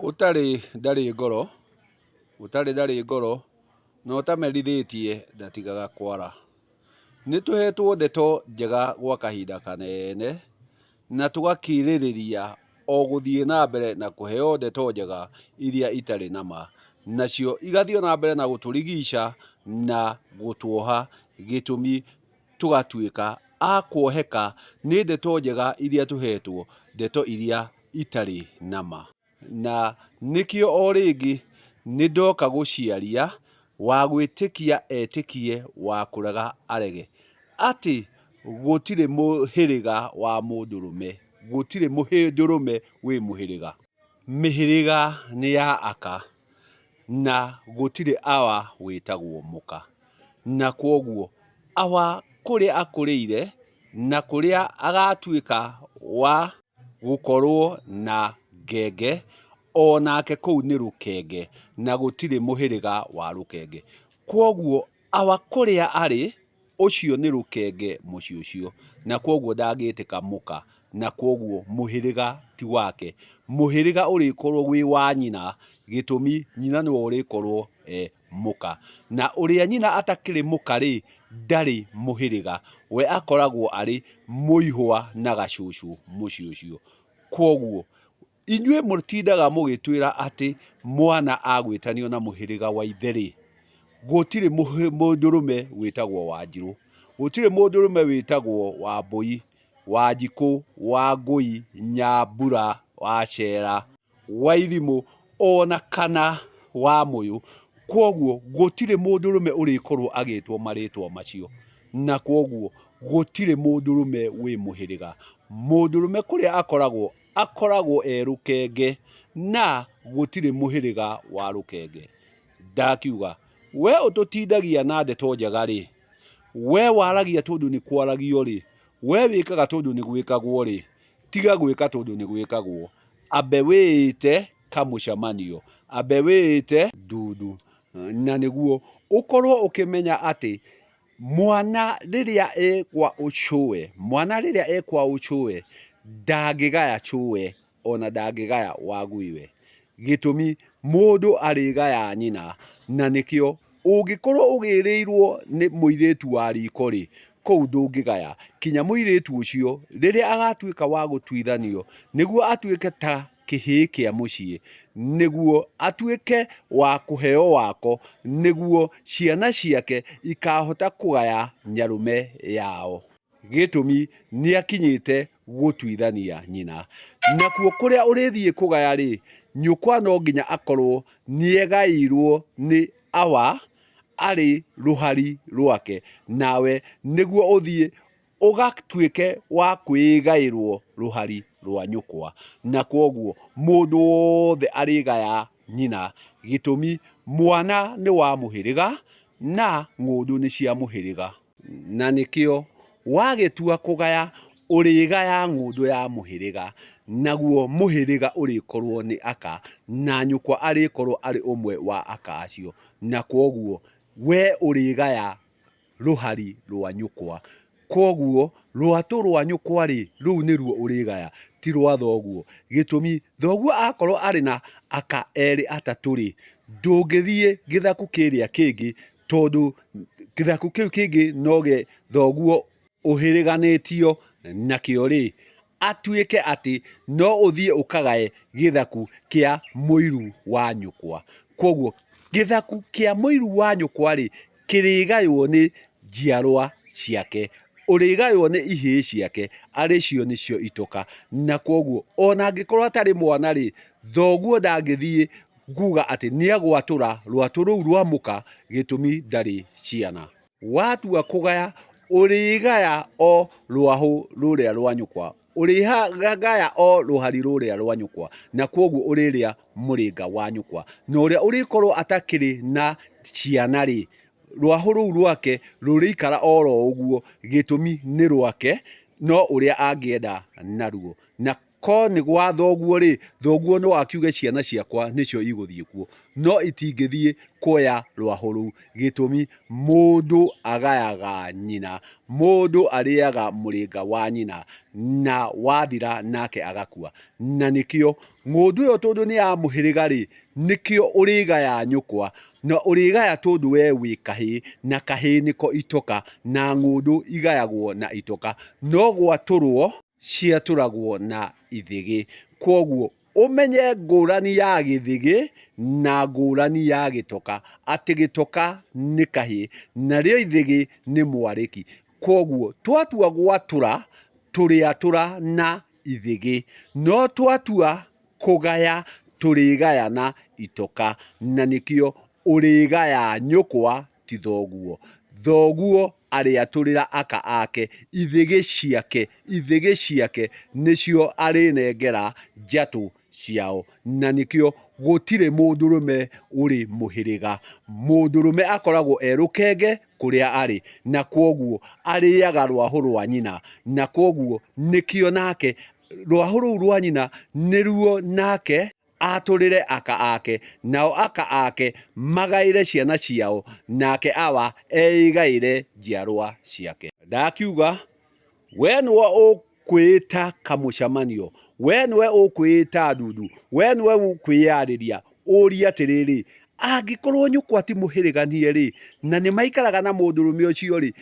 Ũtarĩ ndarĩ ngoro, ũtarĩ ndarĩ ngoro, na ũtamerithĩtie ndatigaga kwara. Nĩtũhetwo ndeto njega gwa kahinda kanene, na tũgakirĩrĩria o gũthiĩ na mbere na kũheo ndeto njega iria itarĩ na ma. Nacio igathiĩ o na mbere na gũtũrigica na gũtuoha, gĩtũmi tũgatuĩka a kuoheka nĩ ndeto njega iria tũhetwo, ndeto iria itarĩ na ma. Na nĩkĩo o rĩngĩ nĩndoka gũciaria, wa gwĩtĩkia etĩkie wa kũrega arege, atĩ gũtirĩ mũhĩrĩga wa mũndũrũme, gũtirĩ mũndũrũme wĩ mũhĩrĩga. Mĩhĩrĩga nĩ ya aka na gũtirĩ awa wĩtagwo mũka. Na kwoguo awa kũrĩa akũrĩire na kũrĩa agatuĩka wa gũkorwo na ngenge, onake kũu nĩ rũkenge na gũtirĩ mũhĩrĩga wa rũkenge. Kwoguo awa kũrĩa arĩ, ũcio nĩ rũkenge mũciĩ ũcio, na kwoguo ndangĩtĩka mũka, na kwoguo mũhĩrĩga ti wake. Mũhĩrĩga ũrĩkorwo wĩ wa nyina, gĩtũmi nyina nĩwe ũrĩkorwo e mũka. Na ũrĩa nyina atakĩrĩ mũka-rĩ, ndarĩ mũhĩrĩga, we akoragwo arĩ mũihwa na gacũcũ mũciĩ ũcio. Kwoguo inyuĩ mũtindaga mũgĩtwĩra atĩ mwana agwĩtanio na mũhĩrĩga wa ithe-rĩ, gũtirĩ mũndũrũme wĩtagwo Wanjirũ, gũtirĩ mũndũrũme wĩtagwo Wambũi, Wanjikũ, Wangũi, Nyambura, Wacera, Wairimũ ona kana Wamũyũ. Kwoguo gũtirĩ mũndũrũme ũrĩkorwo agĩtwo marĩtwa macio. Na kwoguo gũtirĩ mũndũrũme wĩ mũhĩrĩga. Mũndũrũme kũrĩa akoragwo, akoragwo e rũkenge na gũtirĩ mũhĩrĩga wa rũkenge. Ndakiuga we ũtũtindagia na ndeto njega-rĩ, we waragia tondũ nĩ kwaragio-rĩ, we wĩkaga tondũ nĩ gwĩkagwo-rĩ, tiga gwĩka tondũ nĩ gwĩkagwo, ambe wĩĩte kamũcemanio, ambe wĩĩte ndundu, na nĩguo ũkorwo ũkĩmenya atĩ mwana rĩrĩa e kwa ũcũwe, mwana rĩrĩa e kwa ũcũwe ndangĩgaya cũwe ona ndangĩgaya waguiwe. Gĩtũmi mũndũ arĩgaya nyina, na nĩkĩo ũngĩkorwo ũgĩrĩirwo nĩ mũirĩtu wa riko rĩ, kũu ndũngĩgaya. Kinya mũirĩtu ũcio rĩrĩa agatuĩka wa gũtuithanio, nĩguo atuĩke ta kĩhĩĩ kĩa mũciĩ, nĩguo atuĩke wa kũheo wako, nĩguo ciana ciake ikahota kũgaya nyarũme yao. Gĩtũmi nĩakinyĩte gũtuithania nyina. Nakuo kũrĩa ũrĩthiĩ kũgaya-rĩ, nyũkwa no nginya akorwo nĩegaĩirwo nĩ awa arĩ rũhari rwake, nawe nĩguo ũthiĩ ũgatuĩke wa kwĩgaĩrwo rũhari rwa nyũkwa. Na kwoguo mũndũ wothe arĩgaya nyina, gĩtũmi mwana nĩ wa mũhĩrĩga na ng'ũndũ nĩ cia mũhĩrĩga. Na nĩkĩo wagĩtua kũgaya ũrĩgaya ng'ũndũ ya mũhĩrĩga, naguo mũhĩrĩga ũrĩkorwo nĩ aka, na nyũkwa arĩkorwo arĩ ũmwe wa aka acio, na kwoguo we ũrĩgaya rũhari rwa nyũkwa. Kwoguo rwatũ rwa nyũkwa-rĩ, rũu nĩruo ũrĩgaya, ti rwa thoguo. Gĩtũmi, thoguo akorwo arĩ na aka erĩ atatũ-rĩ, ndũngĩthiĩ gĩthaku kĩrĩa kĩngĩ tondũ gĩthaku kĩu kĩngĩ no gĩa thoguo ũhĩrĩganĩtio nakĩo rĩ, atuĩke atĩ no ũthiĩ ũkagae gĩthaku kĩa mũiru wa nyũkwa. Kwoguo gĩthaku kĩa mũiru wa nyũkwa rĩ, kĩrĩgaywo nĩ njiarwa ciake, ũrĩgaywo nĩ ihĩĩ ciake, arĩ cio nĩcio itoka. Na kwoguo ona angĩkorwo atarĩ mwana rĩ, thoguo ndangĩthiĩ kuga atĩ nĩagwatũra rwatũ rũu rwa mũka, gĩtũmi ndarĩ ciana. Watua kũgaya, ũrĩgaya o rwahũ rũrĩa rwa nyũkwa, ũrĩgaya o rũhari rũrĩa rwa nyũkwa, na kwoguo ũrĩrĩa mũrĩnga wa nyũkwa. Na ũrĩa ũrĩkorwo atakĩrĩ na ciana-rĩ, rwahũ rũu rwake rũrĩikara oro ũguo, gĩtũmi nĩ rwake, no ũrĩa angĩenda naruo. Na. Ko nĩ gwa thoguo rĩ, thoguo no akiuge ciana ciakwa nĩcio igũthiĩ kuo, no itingĩthiĩ kuoya rwahũ rũu. Gĩtũmi, mũndũ agayaga nyina, mũndũ arĩaga mũrĩnga wa nyina, na wathira nake agakua. Na nĩkĩo ng'ũndũ ĩyo tondũ nĩ ya mũhĩrĩga rĩ, nĩkĩo ũrĩgaya nyũkwa, na ũrĩgaya tondũ we wĩ kahĩĩ, na kahĩĩ nĩko itoka, na ng'ũndũ igayagwo na itoka, no gwatũrwo ciatũragwo na ithĩgĩ. Kwoguo ũmenye ngũrani ya gĩthĩgĩ na ngũrani ya gĩtoka, atĩ gĩtoka nĩ kahĩĩ, narĩo ithĩgĩ nĩ mwarĩki. Kwoguo twatua gwatũra, tũrĩatũra na ithĩgĩ, no twatua kũgaya, tũrĩgaya na itoka, na nĩkĩo ũrĩgaya nyũkwa ti thoguo. Thoguo arĩatũrĩra aka ake ithĩgĩ ciake, ithĩgĩ ciake nĩcio arĩnengera njatũ ciao, na nĩkĩo gũtirĩ mũndũrũme ũrĩ mũhĩrĩga. Mũndũrũme akoragwo e rũkenge kũrĩa arĩ, na kwoguo arĩaga rwahũ rwa nyina, na kwoguo nĩkĩo nake rwahũ rũu rwa nyina nĩruo nake atũrĩre aka ake, nao aka ake magaĩre ciana ciao, nake awa eĩgaĩre njiarwa ciake. Ndakiuga, we nĩwe ũkwĩĩta kamũcemanio, we nĩwe ũkwĩĩta ndundu, we nĩwe ũkwĩyarĩria, ũrie atĩrĩrĩ, angĩkorwo nyũkwa ti mũhĩrĩganie-rĩ, na nĩ maikaraga na mũndũrũme ũcio-rĩ,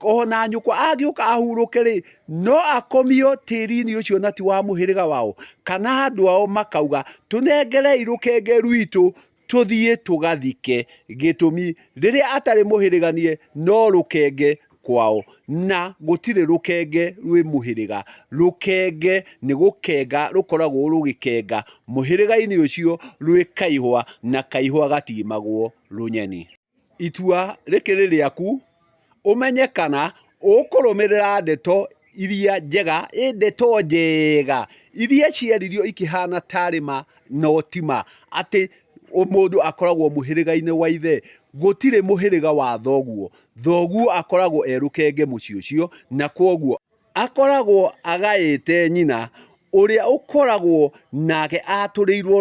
ona nyũkwa angĩũka ahurũke-rĩ, no akomio tĩri-inĩ ũcio na ti wa mũhĩrĩga wao? Kana andũ ao makauga, tũnengerei rũkenge rwitũ tũthiĩ tũgathike. Gĩtũmi, rĩrĩa atarĩ mũhĩrĩganie no rũkenge kwao, na gũtirĩ rũkenge rwĩ mũhĩrĩga. Rũkenge nĩ gũkenga rũkoragwo rũgĩkenga mũhĩrĩga-inĩ ũcio rwĩ kaihwa, na kaihwa gatimagwo rũnyeni. Itua rĩkĩrĩ rĩaku, ũmenye kana ũkũrũmĩrĩra ndeto iria njega, ĩ ndeto njega, iria ciaririo ikĩhana tarĩ ma no ti ma, atĩ mũndũ akoragwo mũhĩrĩga-inĩ wa ithe, gũtirĩ mũhĩrĩga wa thoguo, thoguo akoragwo e rũkenge mũciĩ ũcio, na kwoguo Akoragwo agaĩte nyina, ũrĩa ũkoragwo nake atũrĩirwo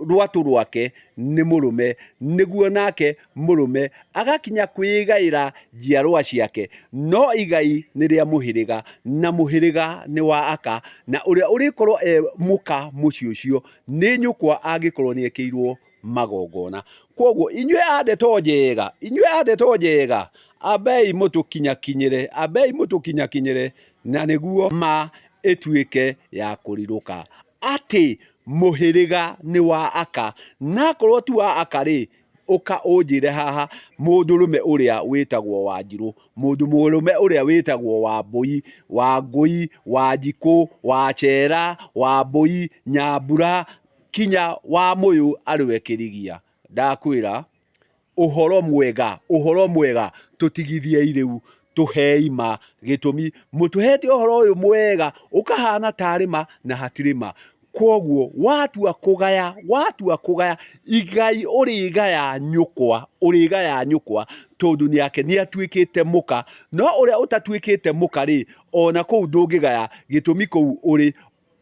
rwatũ rwake nĩ mũrũme, nĩguo nake mũrũme agakinya kwĩgaĩra njiarwa ciake. No igai nĩ rĩa mũhĩrĩga, na mũhĩrĩga nĩ wa aka, na ũrĩa ũrĩkorwo e mũka mũciĩ ũcio nĩ nyũkwa angĩkorwo nĩ ekĩirwo magongona. Kwoguo inyuĩ a ndeto njega, inyuĩ a ndeto njega, ambei mũtũkinyakinyĩre, ambei mũtũkinyakinyĩre, na nĩguo ma ĩtuĩke ya kũrirũka atĩ mũhĩrĩga nĩ wa aka, na akorwo ti wa aka-rĩ, ũka ũnjĩre haha mũndũrũme ũrĩa wĩtagwo Wanjirũ, mũndũ mũrũme ũrĩa wĩtagwo Wambũi, Wangũi, Wanjikũ, Wachera, Wambũi, Nyambura, kinya wa mũyũ arĩwe kĩrigia. Ndakwĩra ũhoro mwega, ũhoro mwega tũtigithiei rĩu tũhei ma. Gĩtũmi mũtũhete ũhoro ũyũ mwega ũkahana tarĩ ma na hatirĩ ma. Kwoguo watua kũgaya, watua kũgaya igai ũrĩgaya nyũkwa, ũrĩgaya nyũkwa tondũ nĩake nĩatuĩkĩte mũka. No ũrĩa ũtatuĩkĩte mũka rĩ, ona kũu ndũngĩgaya gĩtũmi kũu ũrĩ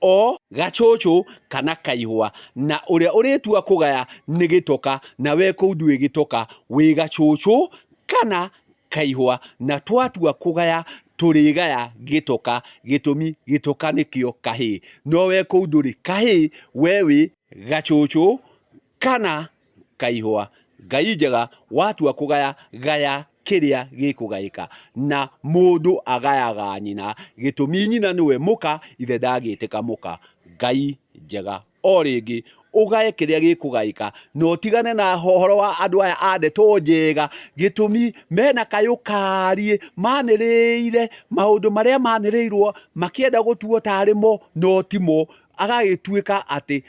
o gacũcũ kana kaihwa, na ũrĩa ũrĩtua kũgaya nĩ gĩtoka, na we kũu ndwĩ gĩtoka, wĩ gacũcũ kana kaihwa, na twatua kũgaya tũrĩgaya gĩtoka, gĩtũmi gĩtoka nĩkĩo kahĩĩ, no we kũu ndũrĩ kahĩĩ, we wĩ gacũcũ kana kaihũa. Ngai njega watua kũgaya gaya kĩrĩa gĩkũgaĩka na mũndũ agayaga nyina gĩtũmi nyina nĩwe mũka ithe ndangĩtĩka mũka. Ngai njega o rĩngĩ ũgae kĩrĩa gĩkũgaĩka na ũtigane na ũhoro wa andũ aya a ndeto njega gĩtũmi mena kayũ kariĩ manĩrĩire maũndũ marĩa manĩrĩirwo makĩenda gũtuo tarĩ mo no timo agagĩtuĩka atĩ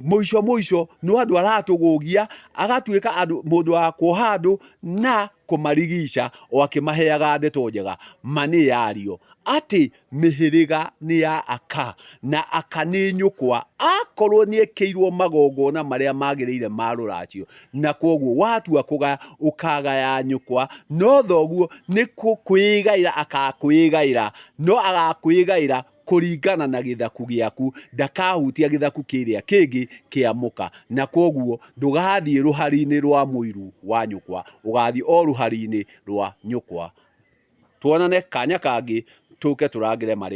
mũico mũico no andũ aratũgũgia, agatuĩka andũ mũndũ wa kuoha andũ na kũmarigica o akĩmaheaga ndeto njega. Ma nĩ yario atĩ mĩhĩrĩga nĩ ya aka na aka nĩ nyũkwa akorwo nĩ ekĩirwo magongona marĩa magĩrĩire ma rũracio, na kwoguo watua kũgaya ũkagaya nyũkwa, no thoguo nĩ kwĩgaĩra akakwĩgaĩra, no agakwĩgaĩra. kũringana na gĩthaku gĩaku, ndakahutia gĩthaku kĩrĩa kĩngĩ kĩa mũka, na kwoguo ndũgathiĩ rũhari-inĩ rwa mũiru wa nyũkwa, ũgathiĩ o rũhari-inĩ rwa nyũkwa. Tuonane kanya kangĩ tũke tũrangĩre marĩa.